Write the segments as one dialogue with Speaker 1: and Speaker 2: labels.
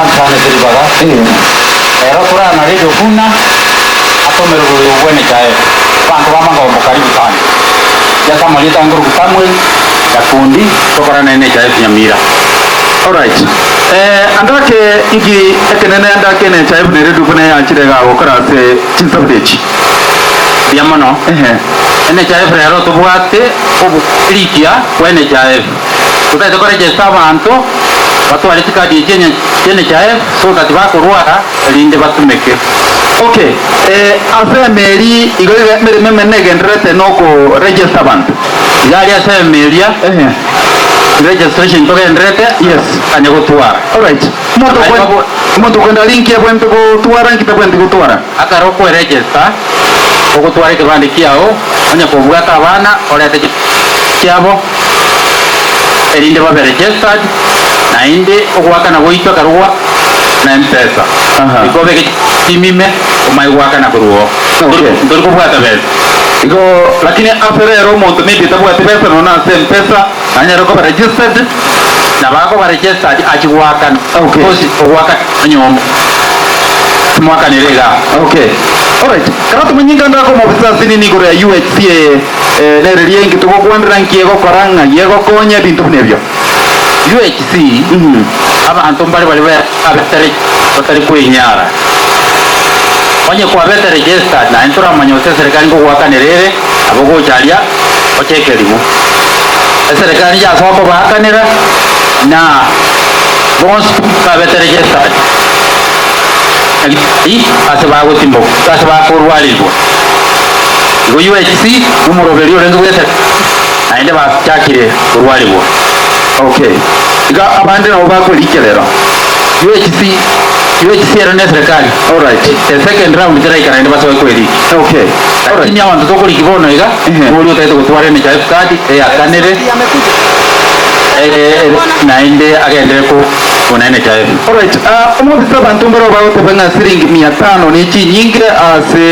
Speaker 1: Asante sana ase ribaga. Ero torana Radio buna ase omeroberi oyo bw'emechaye. Abanto ba Magombo karibu sana. Inche ase amarieta ange nkorokwa Samuel Nyakundi tokorana NHIF Nyamira.
Speaker 2: Alright. Eh, andake inki ekenene andake NHIF na Radio buna eyanchire iga gokora ase chinsabuti echi?
Speaker 1: Mbuya mono.
Speaker 2: Ehe.
Speaker 1: NHIF rero tobwate obo rikia bwa NHIF. Totagete koregister abanto batware chikadi echi enye chia NHIF so that bakorwara erinde batumeke.
Speaker 2: Okay, eh, ase emeri igo iga emeremo emenene egendererete noko register abanto.
Speaker 1: Iga aria ase emeria
Speaker 2: Ehe.
Speaker 1: registration togendererete
Speaker 2: Yes.
Speaker 1: tanye gotwara.
Speaker 2: Alright. Omonto
Speaker 1: Aye
Speaker 2: okwen-
Speaker 1: babo-
Speaker 2: omonto okwenda rinki abwenerete gotwara nki tabwenereti gotwara?
Speaker 1: Akare okweregister ogotwara ekebande kiao onye kobwate abana orete chi chiabo erinde babe registered naende ogoakana goito ekero gwa na M-Pesa.
Speaker 2: Aha.
Speaker 1: Igo obeke chimime omanye goakana korwa oo.
Speaker 2: Okay.
Speaker 1: Ntori kobwata besa.
Speaker 2: Igo lakini ase rero omonto maybe tabwati besa nonya ase M-Pesa nanyare koba registered.
Speaker 1: Nabo akoba registered achie goakana.
Speaker 2: Okay.
Speaker 1: Of course ogoakana nyomba timoakanere igaa.
Speaker 2: Okay. Alright. Kara tomanyinga ndako omobisa ase nini igoro ya UHC eye eh, nere ria inki togokwanera nki egokora ng'ai egokonya ebinto buna ebio.
Speaker 1: UHC abanto mbare baria babete batari kwenyara. Onye kwabete registered naende toramanya gose eserikari nkogoakanera ere nabo ogocha aria ochekerigwe. Eserikari yasoa kobaakanera na bonsi babete registered ase bagotimboka ase bakorwarirwa. Igo UHC omoroberio orenge bwa eserikari naende bachakire korwarigwa.
Speaker 2: Okay. Iga abande nabo bakorikerera.
Speaker 1: UHC UHC ero ne serikali.
Speaker 2: Alright.
Speaker 1: The second round teraika naende basoe kweriki.
Speaker 2: Okay. Alright.
Speaker 1: Lakini abanto tokoriki bono iga,
Speaker 2: Ehe.
Speaker 1: bori otagete gotwara NHIF card eyakanere naende agendere ko kona NHIF.
Speaker 2: Alright, uh, omobisa abanto mbaro bagoteba ng'a siringi mia tano ne chinyinge ase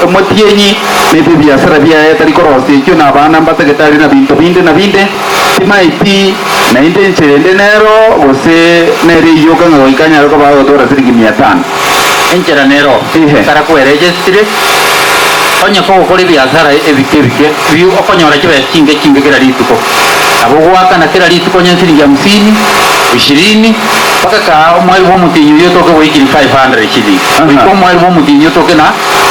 Speaker 2: omotienyi maybe ebiasara biaye tari korosia ekio na abana mbatagete aria na binto binde na binde timaeti naende enchera ende nero gose nere eyoka ng'a goika anyare koba agotwara siringi mia tano.
Speaker 1: Enchera nero
Speaker 2: Ehe.
Speaker 1: ekara kweregistire onye kogokora ebiasara ebike ebike bi okonyora chibesa chinke chinke kera rituko. Nabo ogoakana kera rituko onye siringi hamsini, ishirini, mpaka kaa omweri bwa omotienyi oyio otoke gwaikiri 500 shilling.
Speaker 2: Aha.
Speaker 1: Goika omweri bwa omotienyi otoke na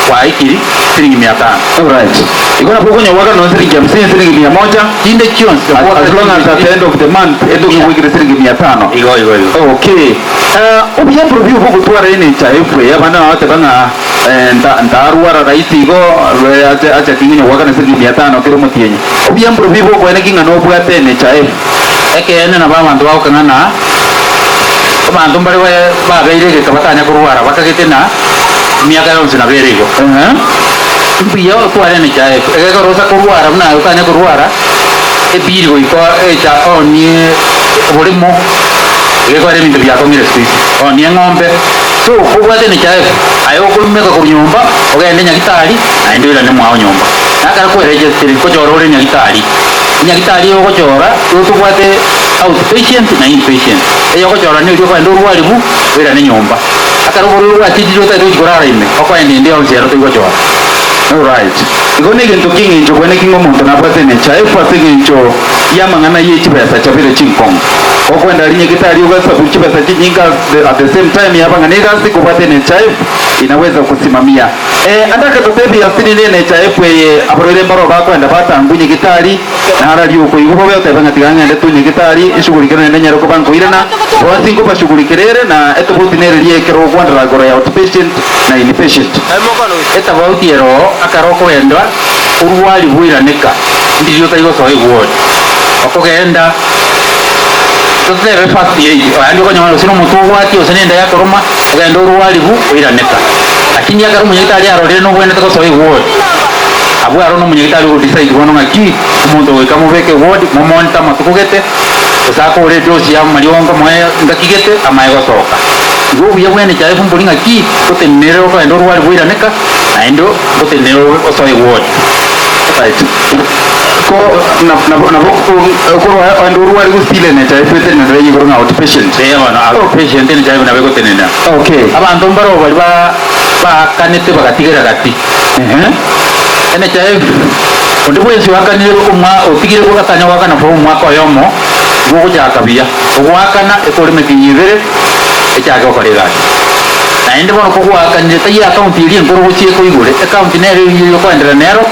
Speaker 1: gwaikiri siringi mia tano.
Speaker 2: Alright. Igo nabo okonyora goakana siringi hamsini siringi mia moja
Speaker 1: Chinde chionsi
Speaker 2: as long as at the end of the month etoke gwikire siringi mia tano.
Speaker 1: Igo igo igo.
Speaker 2: Okay. Uh, obuya buru bugotwara NHIF eye abana bagoteba ng'a eh, nta- ntarwara rahisi igo eh, ache ache king'inyo goakana siringi mia tano kera omotienyi. Obuya mburu bwokoene ki ng'a nobwate NHIF?
Speaker 1: Ekeene nabo abanto bagokang'ana abanto mbare babeire egeka batanya korwara bakagete na emiaka yonsi nabo ere igo.
Speaker 2: Ehe.
Speaker 1: Mbuya otware NHIF egekero osa korwara buna otanya korwara ebiri goika echa onie oboremo egekora ebinto biakong'ire siku hizi onie eng'ombe so kobwate NHIF aye okoimeka korwa nyomba ogende nyagitari naende oirane mwao nyomba nakara kweregisteri kochora ore nyagitari nyagitari ogochora igo tobwate outpatient na inpatient eye ogochora niria okogenda orwaribu oirane nyomba akara oborwaire bwachirire otagete gochi korara ime okoenda ende yonsi ero toigochora.
Speaker 2: Alright. Igo na egento kieng'encho kwene king'a omonto nabwate NHIF ase eng'encho y'amang'ana ye chibesa chabere chinkong'u. Okwenda aria nyagitari ogasabu chibesa chinyinge at the same time yaba ng'a negasi kobwate NHIF inaweza kusimamia. Eh, andake totebia ase nini NHIF eye abarwaire mbaro bakwenda batangwa nyagitari narari okoigwa bobe otebe ng'a tiga ng'ende tu nyagitari eshughulikere naende nyare koba nkoirana bonsi nkobashughulikerere na etofauti nere ria ekero okwanera igoro ya outpatient na inpatient.
Speaker 1: Etofauti ero akara okogenda orwari bwiraneka ndiri otaigosoa eward okogenda totebe first aid yaani okonyora gose na omotwe ogwatia gose na enda yakoroma ogenda orwaribu oiraneka lakini ekero omonyagitari arorire nobwenerete gosoa eward abwo aro na omonyagitari ogodecide bono ng'aki omonto goika mobeke eward momonitor amatuko gete gose akore edosi ya amariongo moe ngaki gete amaye gosoka igo obuya bwa NHIF mbori ng'aki gotenenere okogenda orwari bwiraneka naende gotenenere osoe eward.
Speaker 2: Right. Ko nabo nabo okorwa onde orware gose NHIF etenenere igoro ng'a outpatient.
Speaker 1: Eeh bono outpatient NHIF nabo egotenenera.
Speaker 2: Okay.
Speaker 1: Abanto mbaroo baria ba baakanete bagatigera gati.
Speaker 2: Ehe.
Speaker 1: NHIF onde bwensi oakanire omwa otigire gatanya goakana for omwaka oyomo igo ogochaka buya. Ogoakana ekore emetienyi ebere echake gokora egasi. Naende bono kogoakanire taiyo account eria enkoro gochia ekoigore, account nere eyio okoenderera nero.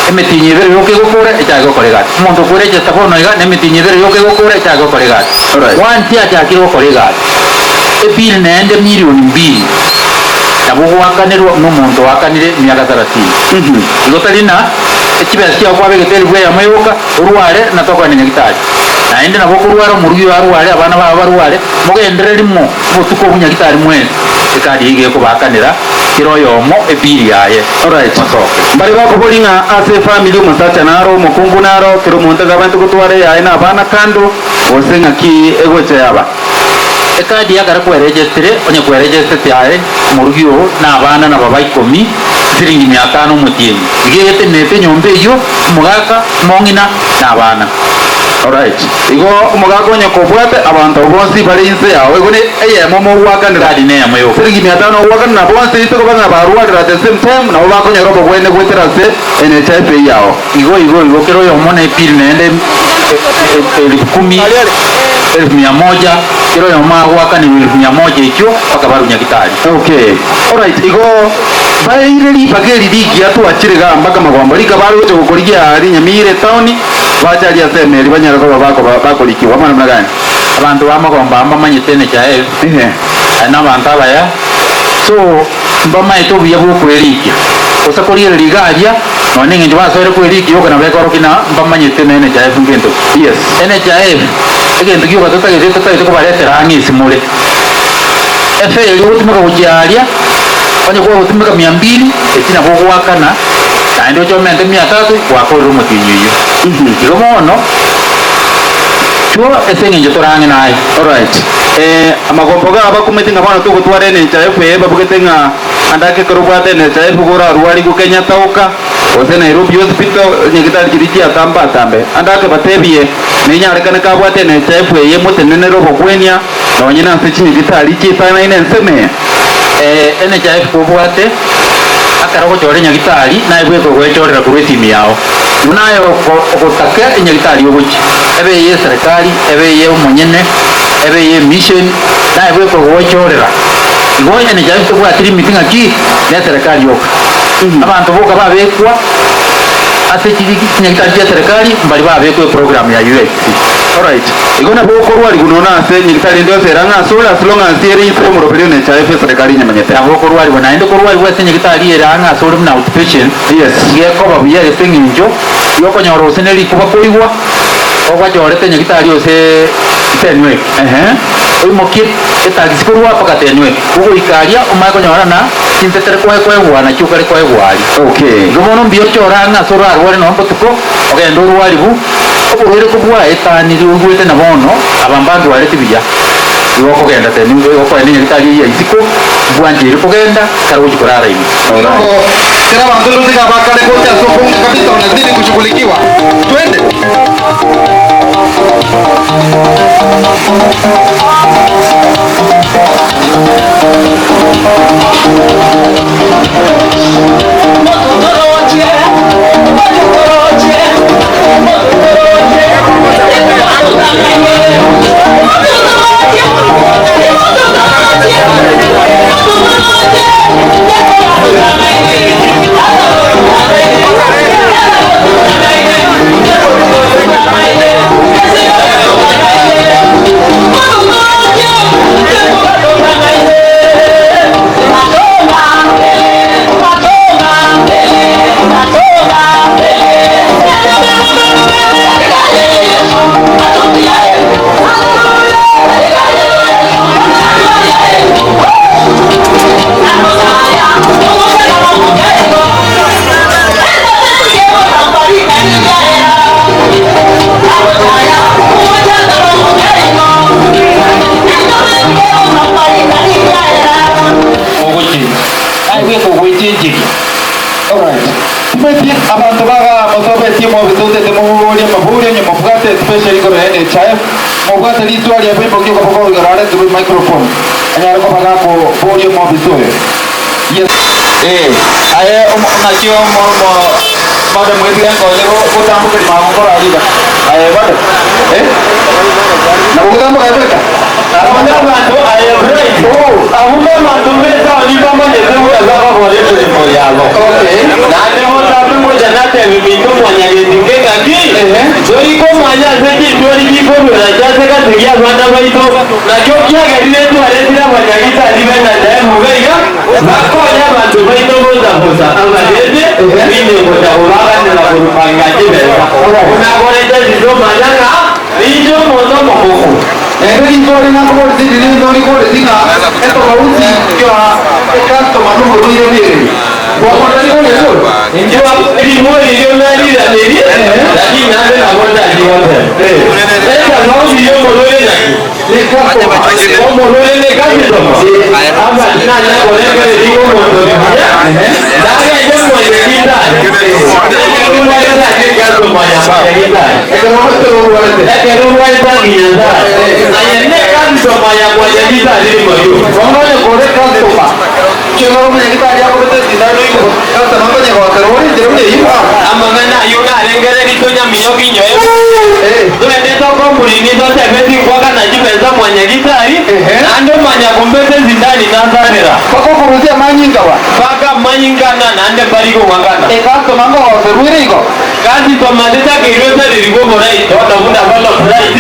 Speaker 1: Emetienyi ebere yoka egokora, echake gokora egasi. Omonto okweregister bono iga, nemetienyi ebere yoka egokora, echake gokora egasi.
Speaker 2: Alright.
Speaker 1: Once achakire gokora egasi, ebill naende milioni mbili nabo ogoakanerwa nomonto oakanire emiaka sarasini. Igo tari na echibesa chiao kwabegete elifu eyemo yoka, orware na tokoenda nyagitari. Naende nabo okorwara omorugi oyo arware, abana bao barware, mogenderere rimo obotuko obwo nyagitari mwensi, ekadi eyio iga ekobaakanera kera oyomo ebill yaye.
Speaker 2: Alright.
Speaker 1: Mosoke.
Speaker 2: Mbare bakoboria ng'a ase efamiri omosacha naro, omokungu naro, kera omonto iga abwenerete gotwara eyaye na abana kando, gose ng'aki egocha yaba?
Speaker 1: Ekadi ya kare kweregestire, onye kweregestete aye, omorugi oo, na abana na baba ikomi, chisiringi mia tano omotienyi. Iga egetenenete enyomba eyio, omogaka, omong'ina, na abana.
Speaker 2: Alright. Igo omogaka onye kobwate abanto abwo bonsi bare inse yao, igo ne eyemo mogoakanera.
Speaker 1: Ekadi neyemo yoka.
Speaker 2: Siringi mia tano ogoakanera na bonsi ise koba ng'a barwarire at the same time, nabo bakonyora obogwene goetera ase NHIF eyio yao.
Speaker 1: Igo igo igo kera oyomo ne epili naende elfu kumi, elfu mia moja, kera oyomo agoakanerwa elfu mia moja echio mpaka barwe nyagitari.
Speaker 2: Okay. Alright, igo baeire ribaga eri rigiya twachire igaa mpaka magombo, rika bare gocha gokorigia aaria Nyamira etown, bache aria ase emeri banyare koba bakoba bakorikigwa amo namna gani?
Speaker 1: Abanto ba magombo aa mbamanyete NHIF,
Speaker 2: Ehe.
Speaker 1: aye nabanto abaya, so mbamaete obuya bw'okwerikia. Gose korigereria iga aria, nonya na eng'encho basoire kwerikia yoka nabo ekorokia na mbamanyete na NHIF ngento ki.
Speaker 2: Yes.
Speaker 1: NHIF, egento gioka totagete totagete kobaretera ang'e ase more. Efare eria ogotumeka gochia aria, onye kwagotumeka mia mbili, eki nabo ogoakana, naende oche omente mia tatu, gwakorire omotienyi oyio. Igo bono, chwo ase eng'encho tore ang'e naye.
Speaker 2: Alright. Eh, amagombo iga abakumeti ng'a bono togotwara NHIF eye babugete ng'a ande ake ekero obwate NHIF igo orarwarigwe Kenyatta oka, gose Nairobi Hospital, nyagitari chiria chiatambe atambe. Ande ake batebie, nenyarekane kabwate NHIF eye motenenere obogwenia, Nonye nase chinyagitari chietanaine ensemo eye.
Speaker 1: Ee, NHIF kobwate akero ogochora enyagitari naye bweka ogoechorera korwa esimi yao. Buna aye ogotaka enyagitari ogochia, ebe eye eserekari, ebe eye omonyene, ebe eye emission, naye bweka ogoechorera. Igo NHIF tebwati limit ng'aki neserekari yoka. Abanto boka babekwa ase chinyagitari chi'eserekari mbari babekwa eprogram ya UHC.
Speaker 2: Alright. Igo nabo okorwarigwa nonya ase nyagitari ende yonsi ere ang'e asore, as long as ere inse y'omoroberi o NHIF eserekari enyamanyete.
Speaker 1: Nabo okorwarigwa naende korwarigwa ase nyagitari ere ang'e asore buna outpatient,
Speaker 2: Yes.
Speaker 1: gekoba buya ase eng'encho yokonyora gose ne rikuba koigwa, ogwachorete nyagitari ose Tenwek.
Speaker 2: Ehe.
Speaker 1: Oimokie etagisi korwa mpaka Tenwek, ogoika aria omanye konyora na chinse tere koegwa nachio okare koegwa aria.
Speaker 2: Okay.
Speaker 1: Igo bono mbuya ochore ang'e ase orarware nonya botuko, ogende orwaribu, Oborwaire kobwaetanirie oigwete na bono aba mbandwareti buya, igo okogenda tene nigo okoenda enyagitari eyio ya isiko, mbwancheire kogenda ekero ogochia korara ime.
Speaker 3: Kera abanto totiga abakare gocha ase obonge kabisa wanazidi kushughulikiwa. Twende. NHIF, mobwate ritwa ria boimokia okoboko igoro areterwe emicrophone anyare koba gakoboria omobisa oyo. Yes.
Speaker 2: Ee, aye naki madam wetire nkonye gotambokeria magokoro aria iga. Aye bado? Eh?
Speaker 3: Nabo ogotamboka aye bweka?
Speaker 2: Abwo nabanto aye Bright, abwo nabanto b'etaoni bamanyete buna bagokora emeremo yabo. Naende botambe ngocha natebe minto mwanyagetinga engaki, tori komanya ase chintwori chikoruera chiase gati gi'abana baito, nakio kiagerire twaretire abanyagitari b'enyancha y'emuga iga, bakonye abanto baito bosa bosa, abarende binde gocha kobaganera korwa magega chibesa. Buna akorete ase omanya ng'a ninche omonto omokungu.
Speaker 3: Naende rituko ring'a nkoboreti riria ntorikoreti ng'a etobauti ya ecustomer nomorwaire nereri. Gwakora rigori rigori?
Speaker 2: Inchuo rimori riria nariranerie, lakini naende nabo ntachia goteba. Etobauti y'omorwaire naki?
Speaker 3: Ne customer.
Speaker 2: Omorwaire ne customer? Aba nanya korengereria iga omonto ore buya, ndagende monyagitari, ekero orwarete ase ecustomer ya monyagitari.
Speaker 3: Ekero orwarete.
Speaker 2: Ekero orwarete anginya Nyasae, aye necustomer ya monyagitari rimo rioka.
Speaker 3: Bono onye kore customer, ekero omonyagitari akobete esindano igoro, customer nkonyegoakera ore enchera buna eyio?
Speaker 2: Amang'ana ayio narengereria tonyaminyoka inyoe, togende tokomburini totebe tinkwakana chibesa mwanyagitari, naende omanya kombeta esindani nasanera.
Speaker 3: Mpaka okorusia amanyinga ba?
Speaker 2: Mpaka amanyinga na naende mbari kong'akana.
Speaker 3: Ecustomer nkogoserwa ere igo?
Speaker 2: Gasi tomanyete akeirwe etariri bw'oboraiti bono buna bono bright,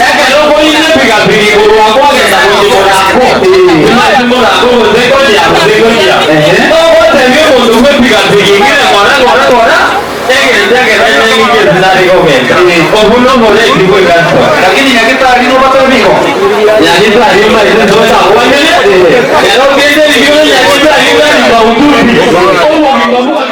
Speaker 2: ekero okoina epigapigi korwa kwagenda gochia morango, timanyeti morango gose kochia gose kochia, ogotebia omonto bw'epigapigi ng'ire ng'ora ng'ora ng'ora, egento ekero neng'ike ase nare kogenda. Obwo noboraiti bw'ekanisa.
Speaker 3: Lakini nyagetari nobatebie igo?
Speaker 2: Nyagetari omanyete totakwanire, ekero ogende riria ore nyagetari ng'ari mahututi, obogima bwake bore.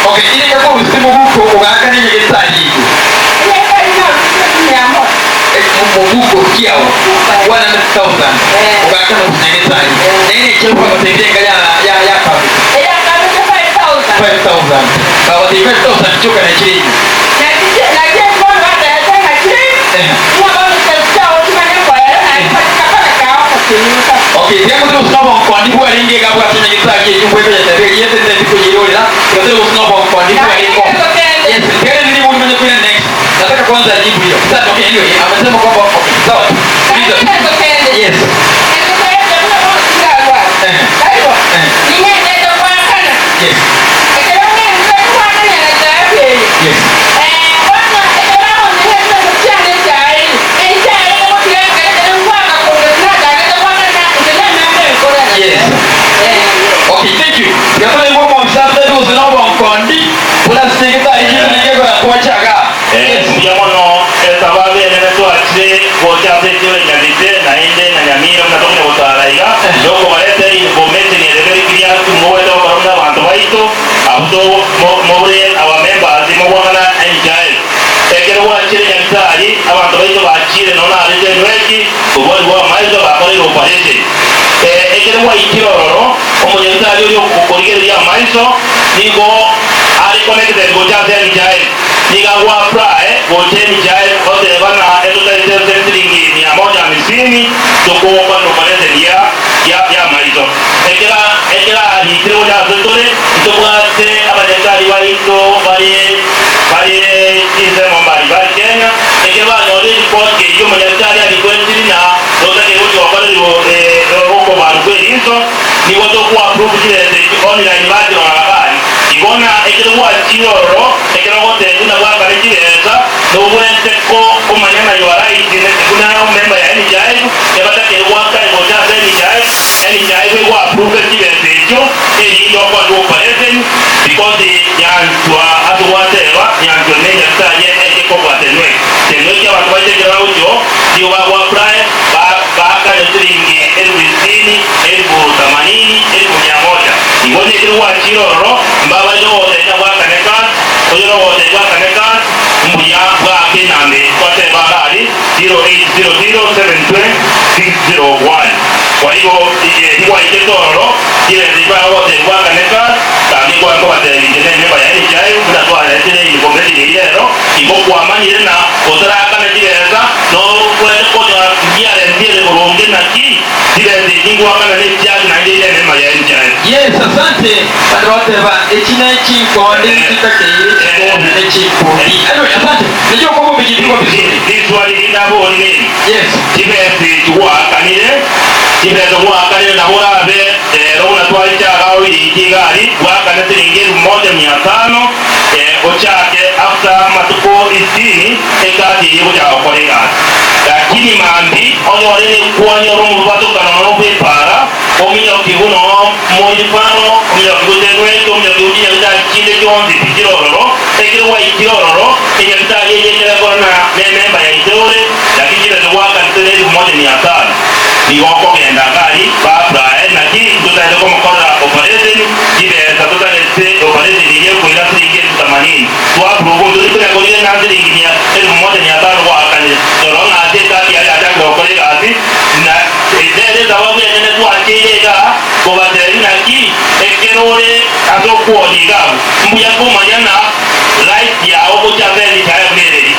Speaker 2: Okay, ire yakorusia mobuko ogaakana enyagetari eyio. Mobuko kiao 100,000 ogaakana nyagetari. Nere ekero bagotebia enga ya ya ya kabe 5,000. Bagotebia 5,000 chioka na chire eyio. Okay, tiga goteba gose nobonkoni bwarenge iga bwase nyagetari eyio mbwekonyetebia eyio ese tindi koyeirorera, tiga tore gose nobonkoni bwarenge oo. Yes, tiga rende nigo omanye koira next. Nataka kwanza ajibu hiyo. Sasa okay, anyway, amesema kwamba okay, sawa tu. Sikiliza tu. Yes. Yes. Yes. Yes. Okay, thank you. Tiga tore ng'o omobisa atebe gose nobonkoni buna
Speaker 4: Maiso nigo are connected gocha ase NHIF. Nigo ago apply gocha NHIF oteba ng'a etotaete ase esiringi mia moja hamisini tokogokwanera operation ya ya y'amaiso. Ekero ekero aritire gocha ase tore, ntobwate abanyagitari baito bare bare chinsemo mbari mbari Kenya, ekero banyorire eripoti eyio omonyagitari arequestiri na totakeire gochia gokorerwa okobarwa kw'erinso, nigo toko approve chibesa echio online bachirora habari. Igo na ekero gwachire ororo, ekero ogotebia buna bwakare chibesa, nobwenerete ko komanya ng'a you are right buna omember ya NHIF, ebatakeire gwakare gocha ase NHIF, NHIF ego approve chibesa echio, erinde okorerwe operation because nyanchwa ase gwateba, nyanchwa ne nyasaye eke kobua Tenwek. Tenwek abanto baito ekero bagochia oo, nigo bago apply, ba baakane chiringi elifu sitini, elifu themanini, elifu mia moja. Igo onye ekero gwachire ororo, mbabaise gogotebia bwakane cash, onye nogotebia bwakane cash, mbuya bwake enamba eye twateba iga aria, 0800720601. Kwa igo rigwaikete ororo, chibesa echio bagogotebia bwakane cash, gaki nkoe nkobatebia inche nememba ya NHIF buna twaretire information eyio rero, igo kwamanyire na otarakane chibesa, nobwenerete konyora clearance ere boronge naki chibesa echi ngoakana ne chiache naende ere emeremo ya NHIF.
Speaker 3: Yes, asante. Bande bateba echi ne chinkondi chitakeire chikobi ne chinkundi. Anyway, asante. Najua kwamba umejibiwa vizuri.
Speaker 4: Riswali rinde abori neri,
Speaker 3: Yes.
Speaker 4: chibesa echi gwaakanire, chibesa gwaakanire nabo orabe rero buna twarichaga oiriki iga aria, gwakane siringi elfu moja mia tano, Ochake after amatuko isitini egasi eyio egochaka gokora egasi. Lakini mambi onyore nekwanyora omobatokano nonya obwepara, ominyokigwe nonya moifano, ominyokigwe tenwete, ominyokigwe chinyagitari chinde chionsi pi chire ororo. Ekero gwaikire ororo, enyagitari eyio ekero ekora na nememba yaito ore, lakini chibesa gwakanete ne elfu moja mia tano. Nigo okogenda gari babrae naki totaete komokorera operation chibesa totarete operation eria ekoira siringi elfu themanini twaprove tori konya korire na siringi mia elfu moja mia tano gwaakanire rora ng'a ase ekadi yaye yachakire gokora egasi na nere esababu enene twacheire igaa kobatebi naki ekero ore ase okwonia iga abwo mbuya komanya ng'a right yao gochia ase NHIF nereri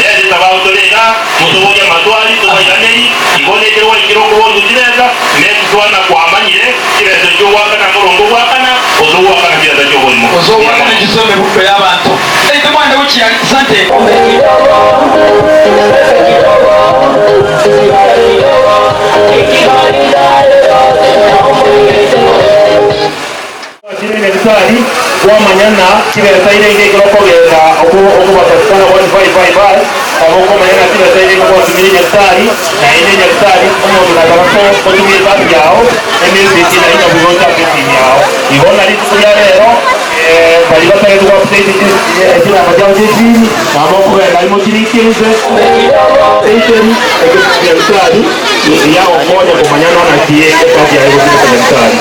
Speaker 4: nere esababu tore igaa motoborie amaswali tobairanerie. Igo nekero gwaikire okoboorigwa chibesa, nesiswa na kwamanyire chibesa echio ogoakana moronge ogoakana, gose ogoakana chibesa chi'oborimo.
Speaker 3: Gose ogoakana chinse emebuko y'abanto. Naintwe mwande gochia asante.
Speaker 4: Gwachire Nyagetari, kwamanya ng'a chibesa ire iga ekero okogenda okobatafuta na 155 bus, nabo okomanya ng'a chibesa ire iga gwatumire Nyagetari, naende Nyagetari omonto nataka gotumia ebus yao, emessage naye nyabuga ochake esimi yao. Igo na rituko ria rero, baria batagete go update chinamba chiabo chia esimi, nabo okogenda aria mochirike inse station, Nyagetari, yagokonya komanya nonaki ebus yaye egotumeka Nyagetari.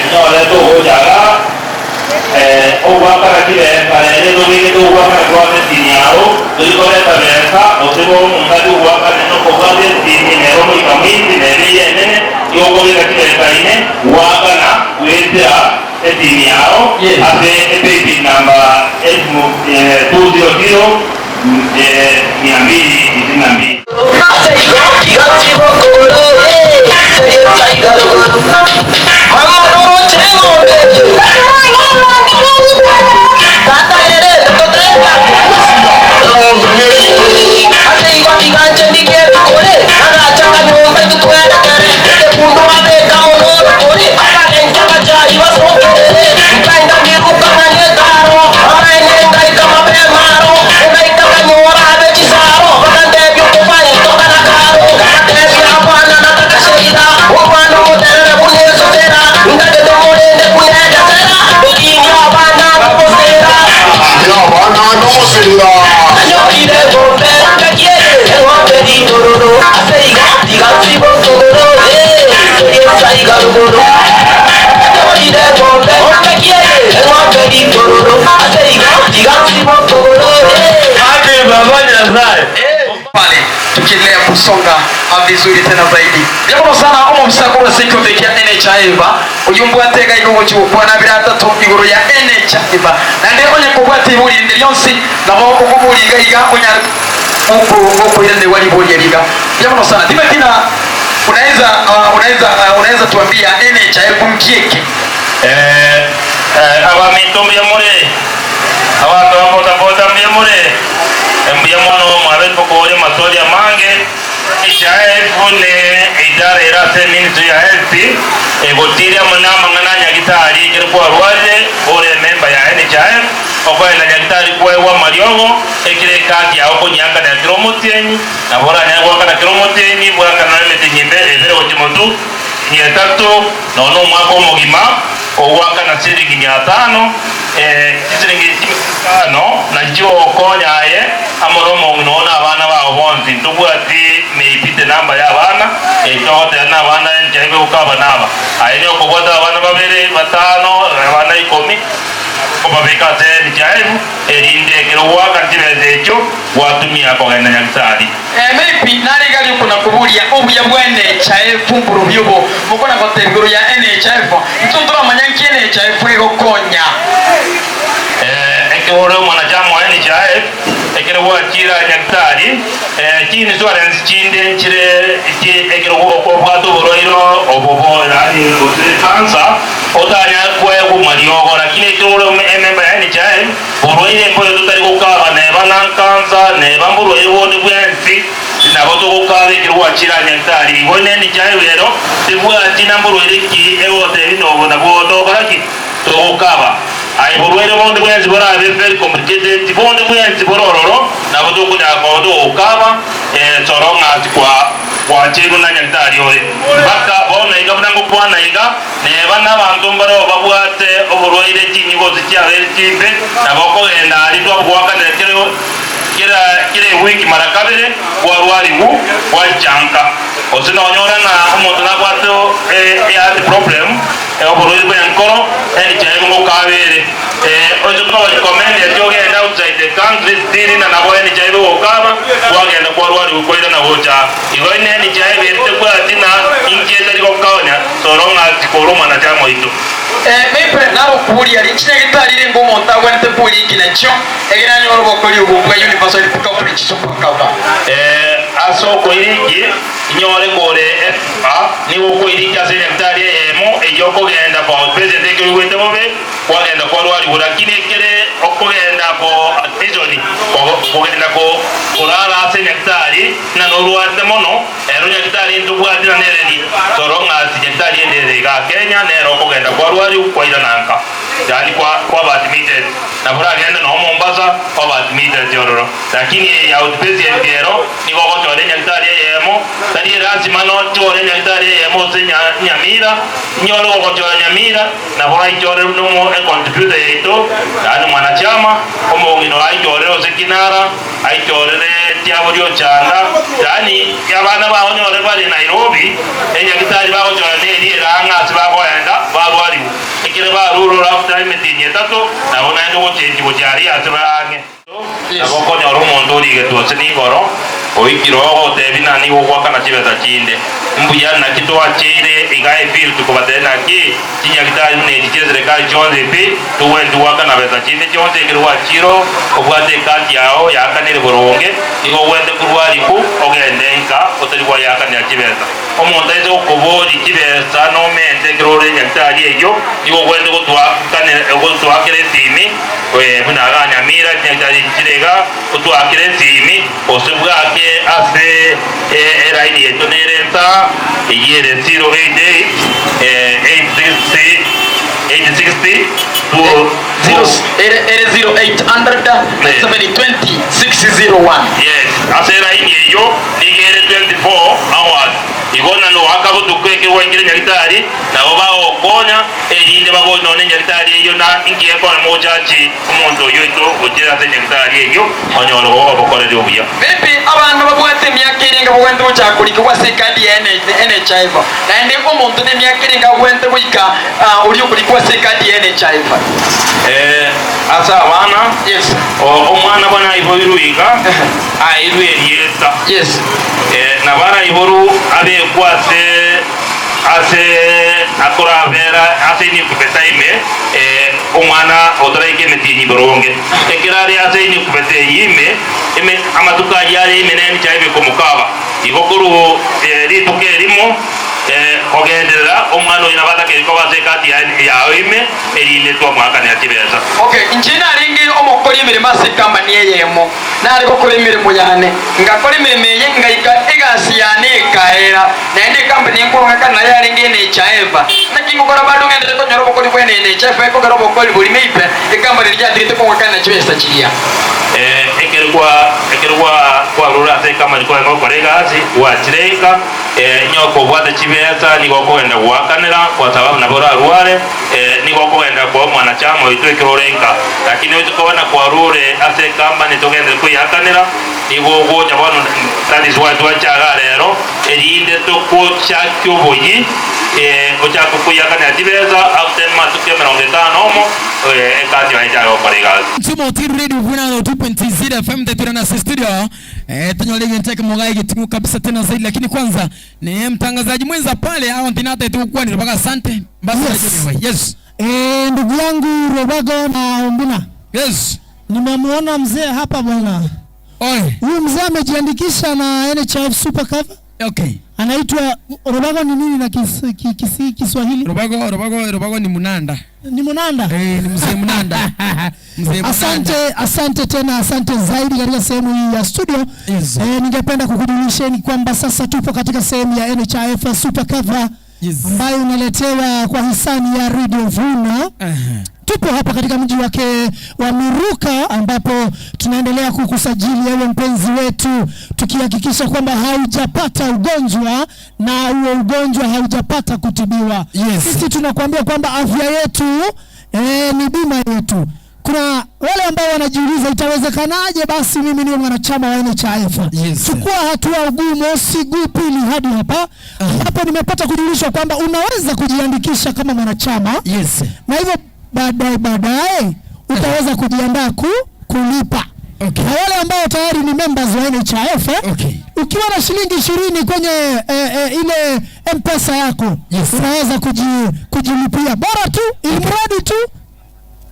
Speaker 4: Nyore togochaga Ogoakana chibesa rende tobegete ogoakana kwase esini yao, tori koreta besa, gose bobe omonto ache gogoakana nokobwata esini nere omoika mwinsi nere eye enene, igo okobeka chibesa ime goakana goetera esini yao ase epaybill number elfu 200 mia mbili tisini na mbili.
Speaker 3: kusonga vizuri tena zaidi. Mbuya mono sana omobisa korwa ase ekeombe kia NHIF, oyio mbwate iga iga ogochia gokwana abere atato igoro ya NHIF. Naende onye kobwate ibori rinde rionsi, nabo okoboria iga iga onyare gokoiranerwa ribori eri iga. Mbuya mono sana. Timothy na unaweza unaweza unaweza tuambia NHIF nki eke?
Speaker 4: Abaminto mbuya more? Abanto ba bodaboda mbuya more? Mbuya mono mwabe tokoboria amaswali amange. NHIF ne eidara ere ase eministry ya health egotiria amo namang'ana a nyagitari ekero kwarwarire ore emember ya NHIF okoenda nyagitari koegwa amariogo ekero ekadi yao okonyiakanera kera omotienyi nabo oranyare goakana kera omotienyi bwakana emetienyi ebere gochia motu mia etato nonya nomwaka omogima Ogoakana chiringi mia tano, ee, chisiringi chimia isano nachio ogokonya aye amo nomong'ina oo na abana bao bonsi. Ntobwati maybe the number y'abana, eh, togoteba nabana enchera ibe aba na aba. Aye niokobwata abana babere, batano, abana ikomi, okobabeka ase NHIF, erinde ekero goakana chibesa echio, gwatumia kogenda Nyagetari.
Speaker 3: Maybe nare iga riokona koboria obuya bwa NHIF mborobio obo mokona goteba igoro ya NHIF intwe ntoramanya nki NHIF egokonya.
Speaker 4: Ekero ore omwanachama o NHIF ekero gwachire nyagitari chi insurance chinde nchire ekero obwate oborwaire obo bo yaani gose cancer otanyare koegwa mariogo lakini ekero ore emember ya NHIF Borwaire mboyo totari gokaba, neba nankansa, neba mborwaire bonde bwensi, nabo togokaba ekero gwachire aa Nyagetari. Igo nendiche aye ero, tebwati na mborwaire ki egotebi nobo nabwo togokora ki? Togokaba. Aye borwaire bonde bwensi borabe very complicated, bonde bwensi bore ororo, nabo tokonyara koba togokaba, soro ng'asi kwa gwacheirwe na Nyagetari ore. Mpaka bono iga buna ngokwana iga. Neba nabanto mbareo babwate oborwaire chinyigosi chiabeire chimbe, nabo okogenda aria twagoakanera kera kera ewiki mara kabere, kwarwarigwa gwachanka. Gose nonyora ng'a omonto nabwate eheart problem, oborwaire bw'enkoro, NHIV ngokabere. Oise koba recommended ogende outside the country still na nabo NHIV egokaba, kwagenda kwarwarigwa kwairana gocha aa. Igo NHIV ere tebwati na inki etari gokonya. Toro ng'a tikore omwanachama oito.
Speaker 3: Maybe narokuuria rinchinya getari ringo omonto agwenerete koriiki nachio, egere anyore obokori obwo bwa universal health coverage super cover.
Speaker 4: Ase okoiriki, inyore kore efa, nigo okoiriki ase enyagetari eyemo eyio okogenda for outpatient ekero oigwete bobe, kwagenda kwarwarigwa, lakini ekere okogenda for admission, kogenda korara ase enyagetari ng'a norwarete mono, Ero Nyagetari ntobwati na nereri, toro ng'a ase Nyagetari ende ere igaa Kenya nere okogenda kwarwariwu kwairana nka, yaani kwa kwaba admitted. Nabo oragende noo Mombasa obe admitted ororo. Lakini eye ya outpatient ero nigo ogochora enyagitari eyemo, tari erasima nochore enyagitari eyemo ase nya Nyamira, inyore gogochora Nyamira, nabo oraichore nomo econtributor yaito, yaani mwanachama, omong'ina oraichorere ase Kinara, Aichorere chiabo riochanda, yaani abana bao onyore bare Nairobi, enyagitari bagochora neri ere ang'e ase bakoenda barwarigwe. Ekero barure ore after emetienyi etato, nabo naende ogochenchi gochia aria ase bare ang'e. Nabo okonyora omonto origetwe ase nigoro, oikire ogotebi na nigo ogoakana chibesa chinde. Mbuya naki twacheire iga efield kobatebia naki Chinyagitari buna echi chi'eserekari chionsi pi, togwenereti goakana besa chinde chionsi ekero gwachire obwate ekati yao yaakanire boronge, nigo ogwenerete korwa riku ogende nka otari gwayeakanera chibesa. Omonto aise gokoboria chibesa nomente ekero ore nyagitari eyio, nigo ogwenerete gotwakera esimi buna igaa Nyamira chinyagitari echi chire igaa, otwakere esimi gose bwake ase eraini yaito nere ensa eyio ere 088 860 860 2
Speaker 3: Ere 0800 720 601.
Speaker 4: Yes, ase eraini eyio nigo ere 24 hours. Igo na noaka botuko ekero gwaikire nyagitari, nabo bagokonya, erinde babone nonya enyagitari eyio na inki gekogera mogochachi omonto oyio oito gochia ase enyagitari eyio onyore obokoreri obuya.
Speaker 3: Maybe abana babwate emiaka erenge bagwenerete gochaka korikigwa ase ekadi ya NHIF, naende omonto nemiaka erenge agwenerete goika oria okorikwa ase ekadi ya NHIF.
Speaker 4: Ase abana,
Speaker 3: Yes.
Speaker 4: omwana bono aiboirwe iga, aeirwe erieta.
Speaker 3: Yes.
Speaker 4: Nabo araiborwe abekwe ase ase akorabera ase enyikubeta ime, omwana otaraika emetienyi boronge. Ekero are ase enyikubeta eyio ime, ime amatuko ayio are ime nencha ebekomokaba. Igo korwa rituko erimo kogenderera, omwana oyio nabo atakeire koba ase egati yao ime, erinde twamoakanera chibesa.
Speaker 3: Okay, inche narenge omokori emeremo ase ekambani eyemo, nare gokora emeremo yane, ngakora emeremo eye ngaika egasi yane ekaera, naende ekambani enkong'akana nayo yarenge NHIF. Naki ngokora bado ng'enderere konyora obokori bwa NHIF ekogera obokori boria meipe ekambani eria yatigete kong'akana chibesa chiria.
Speaker 4: Ekero kwa ekero kwa kwarure ase ekamani kwarenge gokora egasi, gwachire inka, inye okobwata chibesa nigo okogenda goakanera kwa sababu nabo orarware, nigo okogenda koa omwanachama oito ekero ore inka. Lakini oise koba na kwarure ase ekambani togenderere koyeakanera, nigo ogocha bono that is why twacha igaa rero, erinde togochakia oboyii, ochake koyeakanera chibesa after amatuko emerongo etano omo, egasi yaye echake gokora egasi.
Speaker 5: Timothy Radio Vunano 2.0 FM tetwirana ase studio eh, tonyore egento ekemo iga egeting'u kabisa tena zaidi lakini kwanza ne mtangazaji mwenza pale aho ntinataete gokwanera mpaka asante mbasa
Speaker 6: Yes.
Speaker 5: yes
Speaker 6: Eh, ndugu yangu Robago na Ombuna,
Speaker 5: yes
Speaker 6: nimemuona mzee hapa bwana.
Speaker 5: Oi
Speaker 6: Huyu mzee amejiandikisha na NHIF Super Cover.
Speaker 5: okay
Speaker 6: Anaitwa Robago ni nini na kis, ki, kisi, Kiswahili?
Speaker 5: Robago Robago Robago ni Munanda
Speaker 6: Ni Munanda.
Speaker 5: eh, ni mzee Munanda mzee Munanda.
Speaker 6: Asante, asante tena, asante zaidi katika sehemu hii ya studio.
Speaker 5: Yes.
Speaker 6: Eh, ningependa kukujulisheni kwamba sasa tupo katika sehemu ya NHIF Super Cover
Speaker 5: Yes.
Speaker 6: ambayo unaletewa kwa hisani ya Radio Vuna.
Speaker 5: Aha.
Speaker 6: Tupo hapa katika mji wake wa Miruka ambapo tunaendelea kukusajili ewe mpenzi wetu, tukihakikisha kwamba haujapata ugonjwa na huo ugonjwa haujapata kutibiwa.
Speaker 5: Yes.
Speaker 6: Sisi tunakuambia kwamba afya yetu ni bima yetu. Kuna wale ambao wanajiuliza itawezekanaje basi mimi niwe mwanachama wa NHIF?
Speaker 5: Yes.
Speaker 6: Chukua hatua guu mosi, guu pili hadi hapa ambapo nimepata kujulishwa kwamba unaweza kujiandikisha kama mwanachama
Speaker 5: Yes.
Speaker 6: na hivyo baadaye baadaye utaweza kujiandaa kulipa.
Speaker 5: Okay.
Speaker 6: Na wale ambao tayari ni members wa NHIF
Speaker 5: Okay.
Speaker 6: ukiwa na shilingi 20 kwenye ile M-Pesa yako
Speaker 5: Yes.
Speaker 6: unaweza kujilipia, bora tu ilimradi tu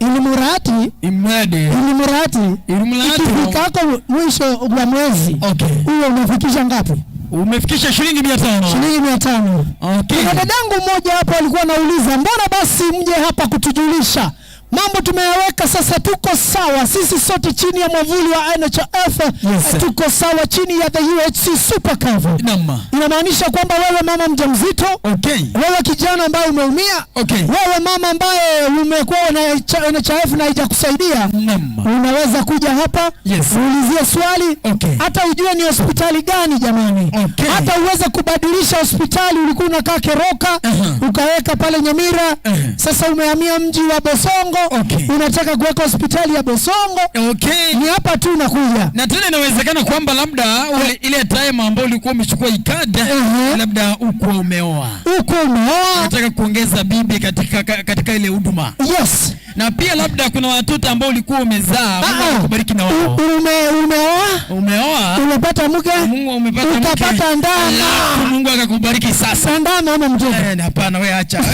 Speaker 6: ilimradi
Speaker 5: Imradi.
Speaker 6: ilimradi
Speaker 5: Ilimradi.
Speaker 6: ikifikako mwisho wa mwezi
Speaker 5: Okay.
Speaker 6: huo unafikisha ngapi?
Speaker 5: Umefikisha shilingi 500.
Speaker 6: Shilingi 500.
Speaker 5: Okay.
Speaker 6: Kuna dadangu mmoja hapo alikuwa anauliza mbona basi mje hapa kutujulisha mambo tumeyaweka sasa, tuko sawa sisi sote chini ya mwavuli wa NHIF.
Speaker 5: Yes.
Speaker 6: Tuko sawa chini ya the UHC Super Cover.
Speaker 5: Naam.
Speaker 6: Inamaanisha kwamba wewe mama mjamzito,
Speaker 5: Okay.
Speaker 6: wewe kijana ambaye umeumia,
Speaker 5: Okay.
Speaker 6: wewe mama ambaye umekuwa na NHIF na haijakusaidia,
Speaker 5: Naam.
Speaker 6: unaweza kuja hapa
Speaker 5: Yes.
Speaker 6: uulizie swali
Speaker 5: Okay.
Speaker 6: hata ujue ni hospitali gani jamani.
Speaker 5: Okay.
Speaker 6: Hata uweze kubadilisha hospitali, ulikuwa unakaa Keroka ukaweka pale Nyamira sasa umehamia mji wa Bosongo
Speaker 5: Okay.
Speaker 6: unataka kuweka hospitali ya Bosongo
Speaker 5: Okay.
Speaker 6: ni hapa tu unakuja.
Speaker 5: Na tena inawezekana kwamba labda ule, ile time ambayo ulikuwa umechukua ikada labda ukuwa umeoa,
Speaker 6: Uko umeoa.
Speaker 5: unataka kuongeza bibi katika ile huduma.
Speaker 6: Yes.
Speaker 5: Na pia labda kuna watoto ambao ulikuwa umezaa, Mungu
Speaker 6: Ah, ah.
Speaker 5: akakubariki na wao.
Speaker 6: Umeoa,
Speaker 5: Umeoa,
Speaker 6: umepata mke,
Speaker 5: Mungu umepata mke.
Speaker 6: ukapata ndama.
Speaker 5: Alafu Mungu akakubariki sasa.
Speaker 6: Ndama ama mtoto?
Speaker 5: Hapana, wewe acha.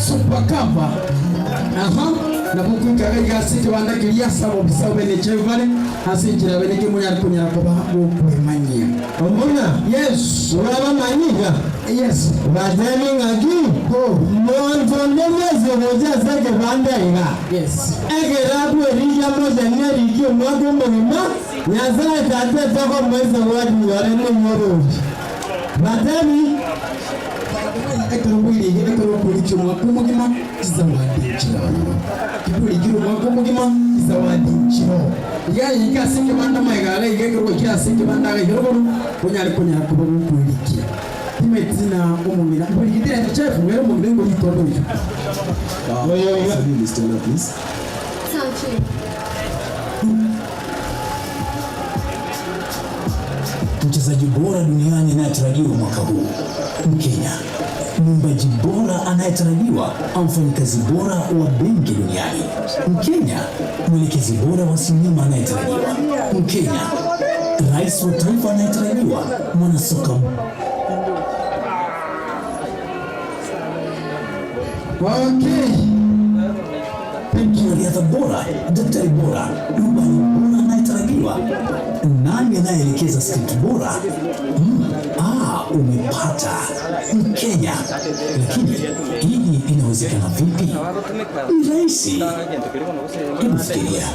Speaker 5: Super Cover. Aha, nabo okoika iga iga ase ekebanda keria ase abobisa b'NHIV bare, ase enchera ya bene ki monyare konyara koba mokwemanyia.
Speaker 7: Buna
Speaker 5: Yes.
Speaker 7: orabamanyi iga,
Speaker 5: Yes.
Speaker 7: batebi ng'aki,
Speaker 5: Oh.
Speaker 7: Monto onde bwensi ogocha ase ekebanda iga,
Speaker 5: Yes.
Speaker 7: ekero akwerigia mochenu erigie omwaka omogima, Nyasae Tata tokomoa esawadi yore ney'oboruoti. Batebi.
Speaker 5: Ekero bwerigia, ekero okorigia omwaka omogima, chisawadi nchire ororo. Kibwerigirie omwaka omogima, chisawadi nchire oo. Iga yaika ase ekebanda magega aria iga ekero gwaikire ase ekebanda iga igoro bono, onyare konyara koba gokwerigia. Timanyeti ng'a omong'ina mbwerigetie naende chef, ng'ere omong'ina oigwe ritondo oyio.
Speaker 8: Sound check.
Speaker 9: Mchezaji bora duniani anayetarajiwa mwaka huu Mkenya, mwimbaji bora anayetarajiwa au mfanyikazi bora wa benki duniani Mkenya, mwelekezi bora wa sinema anayetarajiwa Mkenya, rais wa taifa anayetarajiwa, mwanasoka
Speaker 5: Okay. Thank you.
Speaker 9: mwanariadha bora, daktari bora, rubani bora anayetarajiwa. Nani anayeelekeza script bora? Umepata Mkenya. Lakini hii inawezekana vipi? Ni rahisi. Hebu fikiria,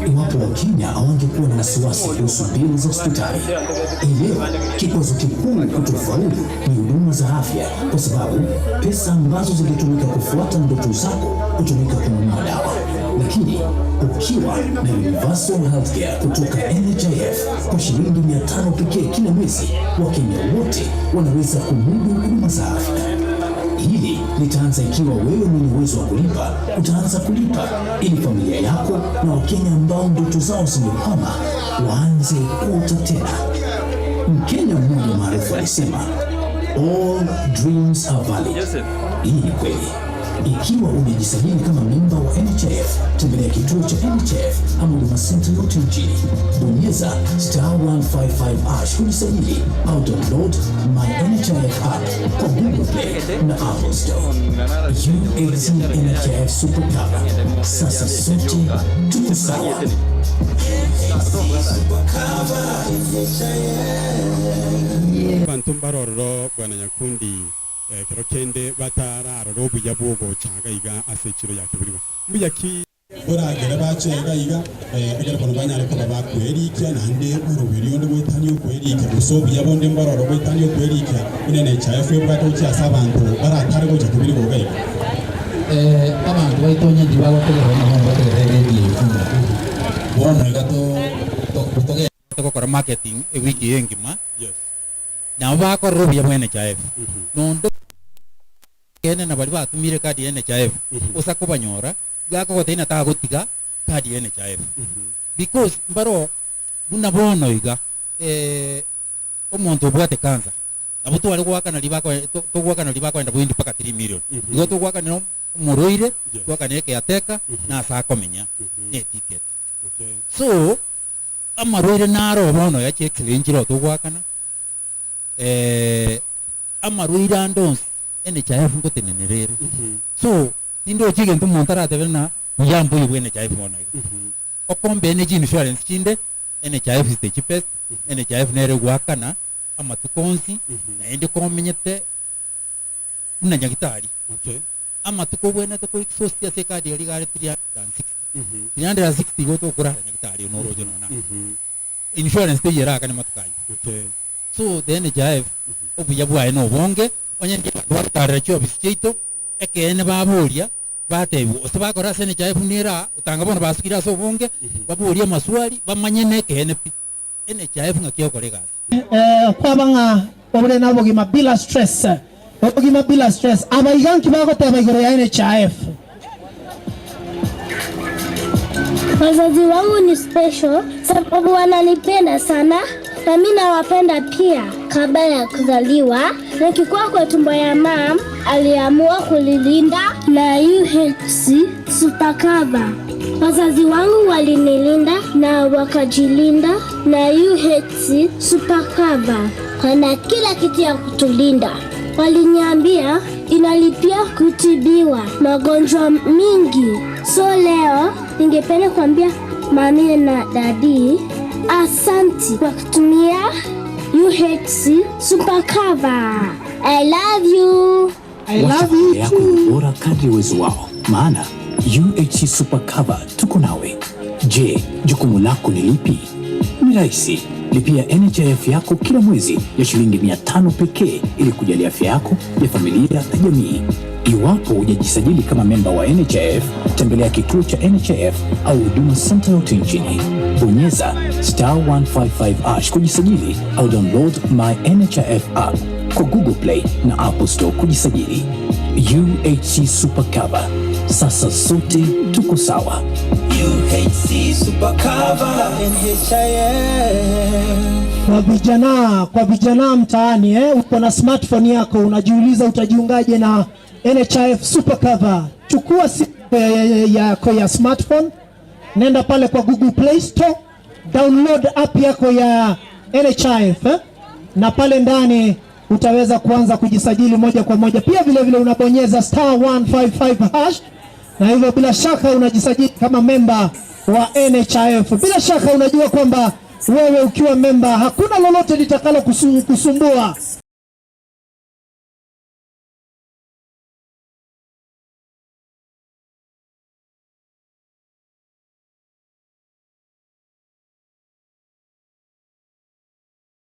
Speaker 9: iwapo Wakenya hawangekuwa na wasiwasi kuhusu bili za hospitali. Hii leo kikwazo kikuu kutofaulu ni huduma za afya, kwa sababu pesa ambazo zingetumika kufuata ndoto zako hutumika kununua dawa. Lakini ukiwa na Universal Healthcare kutoka NHIF kwa shilingi 500 pekee kila mwezi, Wakenya wote wanaweza kumudu huduma za afya. Hili litaanza ikiwa wewe mwenye uwezo wa kulipa utaanza kulipa, ili familia yako na Wakenya ambao ndoto zao zimekwama waanze kuota tena. Mkenya mmoja maarufu alisema, all dreams are valid. Hii ni kweli. Ikiwa umejisajili kama memba wa NHIF, tembelea kituo cha NHIF ama Huduma Center yote nchini. Bonyeza star 155 hash kujisajili au download My NHIF app kwa Google Play na Apple Store. UHC NHIF Super Cover. Sasa sote tuko sawa.
Speaker 10: Abanto mbarororo bwana Nyakundi ekero kende batararora obuya bwa ogochaga iga ase echiro ya kebirigo. Mbuya ki
Speaker 11: Oragere bache iga iga ekero bono banyare koba bakwerikia naende oroberi onde goetania okwerikia gose obuya bonde mbororo goetania okwerikia buna NHIF ebwate gochia ase abanto baratare gocha kebirigo iga iga.
Speaker 1: Abanto baito onye tibagotegerera ng'a bono bategerere eredio eye buna bono iga to togokora marketing ewiki eye engima. Nabo bakorora obuya bwa NHIF. Nonde ekeene na baria batumire card ya NHIF, osa kobanyora, iga akogotebia ng'a tagotiga card ya NHIF. Because mbaro buna bono iga, omonto obwate cancer, nabo tware goakana riria bakoe togoakana riria bakoenda boindi mpaka 3 million. Igo togoakanera omorwaire, twakanere ekeateka, na ase akomenya, na eticket. So, amarwaire naro bono ya chi x-ray nchire oo togoakana, amarwaire ande onsi NHIF ngotenenera ere. So, tindochi egento omonto aratebe ng'a buya mboyo bwa NHIF bono iga. Okombee ne chi-insurance chinde, NHIF is the cheapest, NHIF nere egoakana amatuko onsi, naende komenyete buna nyagitari. Amatuko obwenerete ko exhaust ase ecard eria iga are 360. 360 igo tokorara nyagitari noroche nonya na. Insurance teiyo erakane matuko ayio. So the NHIF obuya bwaye nobonge, onye ndiye abanto bagotarera chiofisi chiaito, ekeene baboria, batebiwa gose bakora ase NHIF nere aa, otanga bono basukire ase obonge, baborie amaswali, bamanye nekeene pi. NHIF ng'aki egokora egasi.
Speaker 6: Kwaba ng'a obore nobogima bila stress, obogima bila stress. Aba iga nki bagoteba igoro ya NHIF?
Speaker 8: Wazazi wangu ni special sababu wananipenda sana na mi nawapenda pia. Kabla ya kuzaliwa, nikikuwa kwa tumbo ya mam, aliamua kulilinda na UHC Super Cover. Wazazi wangu walinilinda na wakajilinda na UHC Super Cover. Wana kila kitu ya kutulinda. Waliniambia Inalipia kutibiwa magonjwa mingi. So leo ningependa kuambia mami na dadi asanti kwa kutumia UHC Super Cover. I love you.
Speaker 9: Wacha familia yako iwe bora kadri uwezo wao, maana UHC Super Cover tuko nawe. Je, jukumu lako ni lipi? Ni rahisi. Lipia NHIF yako kila mwezi ya shilingi 500 pekee ili kujali afya yako, ya familia na jamii. Iwapo hujajisajili kama memba wa NHIF, tembelea kituo cha NHIF au Huduma Center yote nchini. Bonyeza star 155 hash kujisajili au download my NHIF app kwa Google Play na Apple Store kujisajili. UHC Super Cover, sasa sote tuko sawa.
Speaker 12: UHC Super Cover NHIF.
Speaker 6: Kwa vijana mtaani, uko na smartphone yako unajiuliza utajiungaje na NHIF Super Cover. Chukua simu yako ya smartphone, nenda pale kwa Google Play Store, download app yako ya NHIF, na pale ndani utaweza kuanza kujisajili moja kwa moja. Pia vile vile unabonyeza star 155 hash, na hivyo bila shaka unajisajili kama memba wa NHIF. Bila shaka unajua kwamba wewe ukiwa memba hakuna lolote litakalo kusumbua.